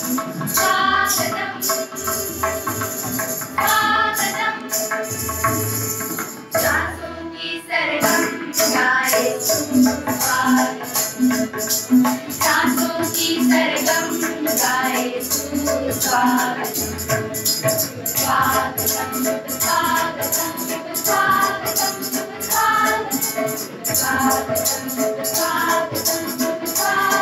स्वागतम स्वागतम। सांसों की सरगम गाए सुस्वागतम, सांसों की सरगम गाए सुस्वागतम, स्वागतम स्वागतम स्वागतम स्वागतम स्वागतम स्वागतम स्वागतम स्वागतम।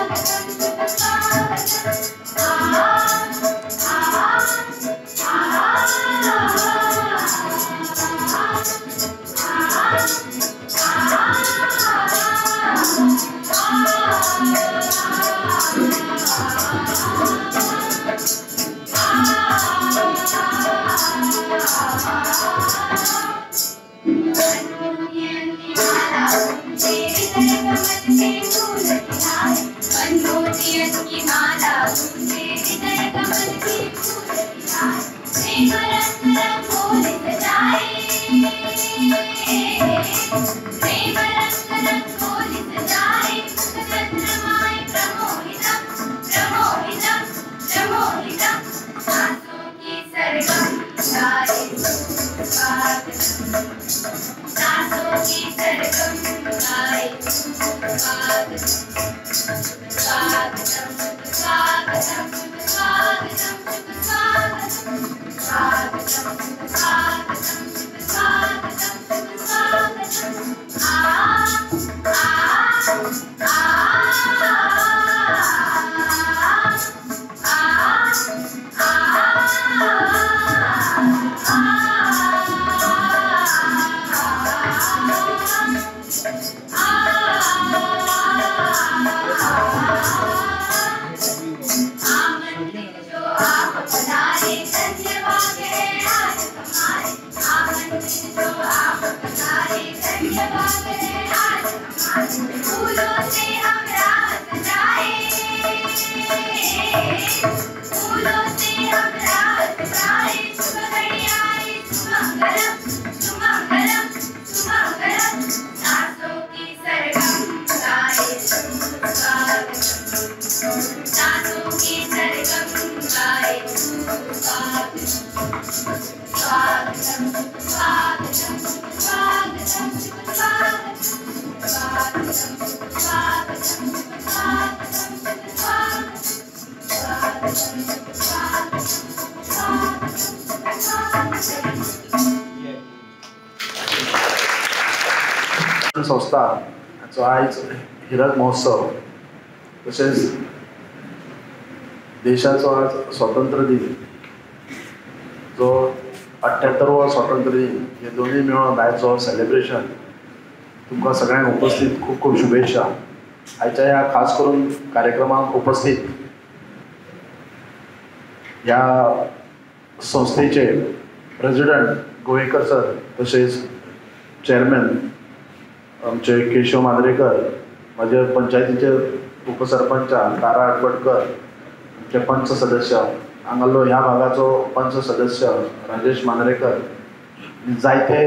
आ आ आ संस्था हाचो आयज हिरक महोत्सव तशेंच देशाचो आज स्वातंत्र्य दिन जो 78वो स्वातंत्र्य दिन हे दोनूय मेळून आयचो सेलिब्रेशन तुमकां सगळ्यांक उपस्थित खूब खूब शुभेच्छा। आयच्या ह्या खास करून कार्यक्रमाक उपस्थित ह्या संस्थेचे प्रेसिडेंट गोवेकर सर तशेंच चेअरमॅन आमचे केशव मांद्रेकर, म्हजे पंचायतीचे उपसरपंच तारा आटवटकर, आमचे पंच सदस्य हांगालो ह्या भागाचो पंच सदस्य राजेश मांद्रेकर, जायते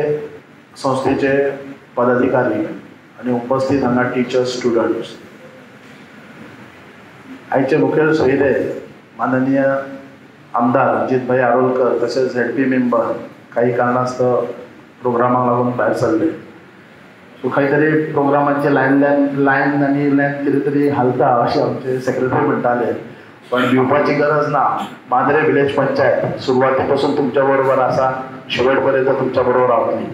संस्थेचे पदाधिकारी आनी उपस्थित हांगा टिचर्स स्टुडंट्स। आयचे मुखेल सोयरे माननीय आमदार रणजीत भाई आरोलकर तशेंच झेड पी मेंबर काही कारणास्तव प्रोग्रामाक लागून भायर सरले। सो खंय तरी प्रोग्रामाचे लायन लायन लायन आनी लायन कितें तरी हालता अशें आमचे सेक्रेटरी म्हणटाले, पण भिवपाची गरज ना। मांद्रे विलेज पंचायत सुरवाती पासून तुमच्या बरोबर आसा, शेवट पर्यंत तुमच्या बरोबर रावतली।